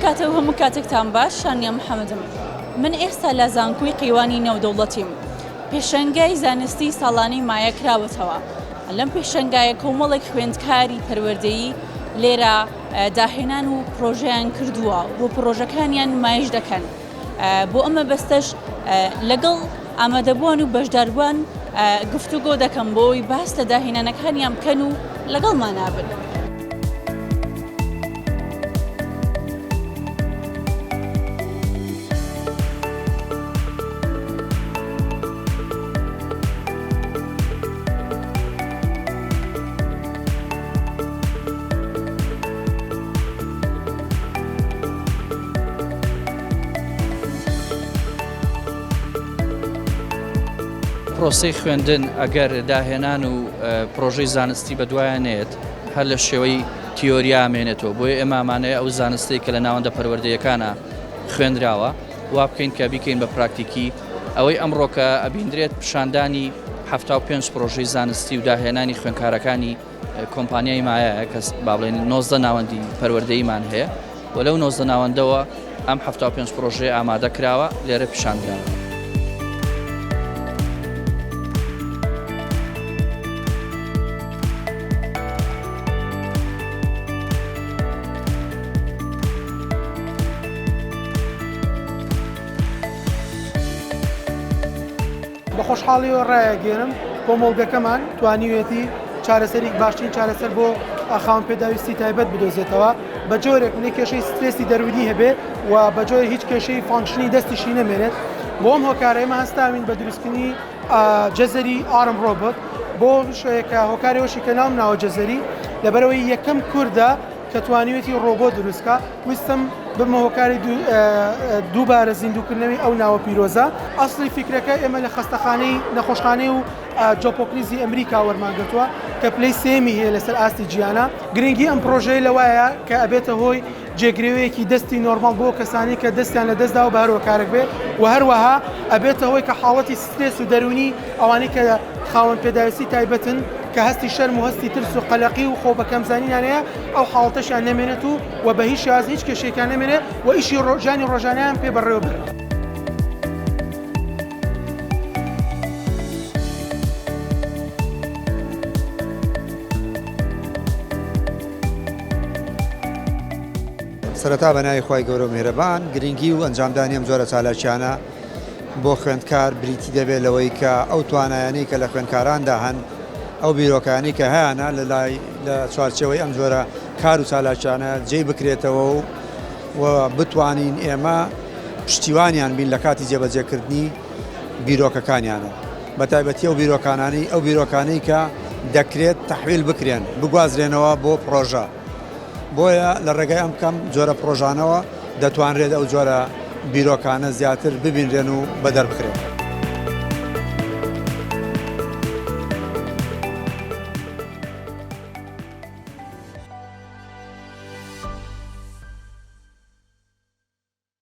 کاتە و هەموو کاتێکتان باش شانیا محەممەدم من ئێستا لە زانکۆی قەیوانی نێودەوڵەتیم پێشەنگای زانستی ساڵانەی مایە کراوەتەوە لەم پێشەنگایە کۆمەڵێک خوێندکاری پەروەردەیی لێرە داهێنان و پرۆژەیان کردووە و پرۆژەکانیان نمایش دەکەن بۆ ئەم مەبەستەش لەگەڵ ئامادەبووان و بەشداربووان گفتوگۆ دەکەم بۆ ئەوەی باس لە داهێنانەکانیان بکەن و لەگەڵمانا بن. پرۆسەی خوێندن ئەگەر داهێنان و پرۆژەی زانستی بەدوایە نێت هەر لە شێوەی تیۆریا مێنێتەوە بۆیە ئێمامانەیە ئەو زانستی کە لە ناوەندە پەروەردەیەکانە خوێنراوە وا بکەین کە بیکەین بە پراکتیکی ئەوەی ئەمڕۆکە ئەبیندرێت پیشاندانی 75 پرۆژەی زانستی و داهێنانی خوێنکارەکانی کۆمپانیای مایایە کە با بڵێین 19 ناوەندی پەروەردەییمان هەیە و لەو 19 ناوەندەوە ئەم 75 پرۆژەیە ئامادە کراوە لێرە پیشاندراوە. بە خۆشحاڵیەوە ڕایەگەیەنم کۆمەڵگەکەمان توانیویەتی چارەسەری باشترین چارەسەر بۆ خاوەن پێداویستی تایبەت بدۆزێتەوە بە جۆرێک نە کێشەی سترێسی دەروونی هەبێ و بە جۆرێک هیچ کێشەی function ی دەستیشی نەمێنێت بۆ ئەم هۆکارە ئێمە هەستاوین بە دروستکردنی جەزەری arm robot بۆ شوێکە هۆکارەوەشی کە ناوم ناوە جەزەری لەبەرەوەی یەکەم کوردە کە توانیوێتی ڕۆبۆت دروستکا ویستم ببمە هۆکاری دووبارە زیندووکردنەوەی ئەو ناوە پیرۆزە. ئەسڵی فیکرەکە ئێمە لە خەستەخانەی نەخۆشخانەی و جۆن هۆپکینزی ئەمریکا وەرمان گرتووە کە پلەی سێیەمی هەیە لەسەر ئاستی جیهانا. گرنگی ئەم پڕۆژەیە لەوایە کە ئەبێتە هۆی جێگرەوەیەکی دەستی نۆرماڵ بۆ کەسانی کە دەستیان لە دەستداوە بە هەر هۆکارێک بێ و هەروەها ئەبێتە هۆی کە حاڵەتی سترێس و دەروونی ئەوانەی کە خاوەن پێداویستی تایبەتن کە هەستی شەرم و هەستی ترس و قەلەقی و خۆ بەکەمزانینیان هەیە ئەو حاڵەتەشیان نەمێنێت و و بە هیچ شێواز هیچ کێشەیەکیان نەمێنێت و ئیشی ژیانی ڕۆژانەیان پێ بەڕێوە بەرن. سەرەتا بە ناوی خوای گەورە و میهرەبان، گرنگی و ئەنجامدانی ئەم جۆرە چالاکیانە بۆ خوێندکار بریتی دەبێت لەوەی کە ئەو توانایانەی کە لە خوێندکاراندا هەن، ئەو بیرۆکانەی کە هەیانە لە لای لە چوارچێوەی ئەم جۆرە کار و چالاکیانە جێی بکرێتەوە و و بتوانین ئێمە پشتیوانیان بین لە کاتی جێبەجێکردنی بیرۆکەکانیانە بە تایبەتی ئەو بیرۆکانانەی ئەو بیرۆکانەی کە دەکرێت تەحویل بکرێن بگوازرێنەوە بۆ پڕۆژە بۆیە لە ڕێگای ئەم کەم جۆرە پڕۆژانەوە دەتوانرێت ئەو جۆرە بیرۆکانە زیاتر ببینرێن و بەدەربخرێن.